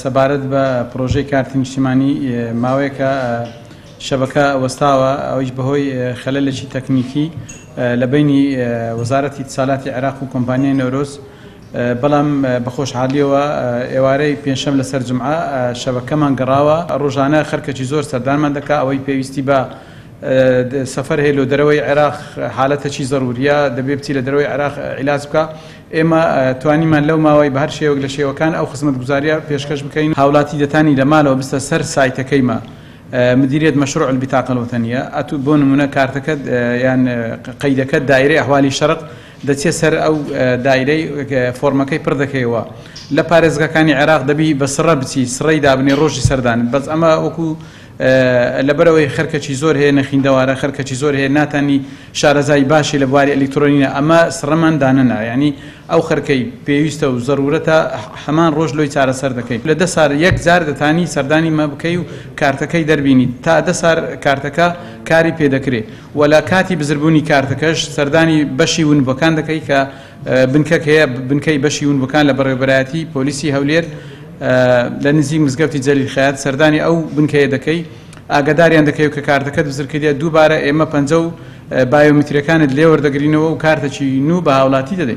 سەبارەت بە پرۆژەی کارتی نیشتیمانی ماوەیەکە شەبەکە وەستاوە، ئەویش بەهۆی خەلەلێکی تەکنیکی لە بەینی وەزارەتی اتصالاتی عێراق و کۆمپانیای نەورۆز، بەڵام بە خۆشحاڵیەوە ئێوارەی پێنجشەم لەسەر جومعە شەبەکەمان گەڕاوە. ڕۆژانە خەرکەکی زۆر سەردانمان دەکا، ئەوەی پێویستی بە سەفەر هەیە لۆ دەرەوەی عێراق، حالەتەکی زەروریە دەبێ بچی لە دەرەوەی عێراق عیلاج بکا. ئێمە توانیمان لەو ماوەی بە هەر شێوەک لە شێوەکان ئەو خزمەتگوزاریە پێشکەش بکەین. هاوڵاتی دەتانی لە مالەوە بستە سەر سایتەکەیمە مدیریت مشروع البطاقە الوطنیە، ئەتو بۆ نمونە کارتەکەت یان قەیدەکەت دایرەی ئەحوالی شەرق دەچێ سەر ئەو دایرەی فۆرمەکەی پڕ دەکەیەوە. لە پارێزگاکانی عێراق دەبی بە سڕە بچی سڕەی دابنێ ڕۆژی سەردانت، بەس ئەمە وەکو لەبەرەوەی خەرکەکی زۆر هەیە نەخیندەوارە، خەرکەکی زۆر هەیە ناتانی شارەزای باشی لە بواری ئەلیکترۆنینە، ئەمە سڕەمان دانەنا، یعنی ئەو خەرکەی پێویستە و زەرورەتە هەمان ڕۆژ لۆی چارەسەر دەکەی. لە 10 سار یەک جار دەتانی سەردانی مە بکەی و کارتەکەی دەربینی، تا 10 سار کارتەکە کاری پێدەکرێ. و لە کاتی بزربوونی کارتەکەش سەردانی بەشی ونبووەکان دەکەی کە بنکەک هەیە، بنکەی بەشی ونبووەکان لە بەڕێوەبەرایەتی پۆلیسی هەولێر لە نزیک مزگەوتی جەلیل خەیات سەردانی ئەو بنکەیە دەکەی، ئاگاداریان دەکەی کە کارتەکەت بزر کردیە. دووبارە ئێمە پەنجە و بایۆمەتریەکانت لێوەردەگرینەوە و کارتەکی نوو بە هاوڵاتی دەدەین.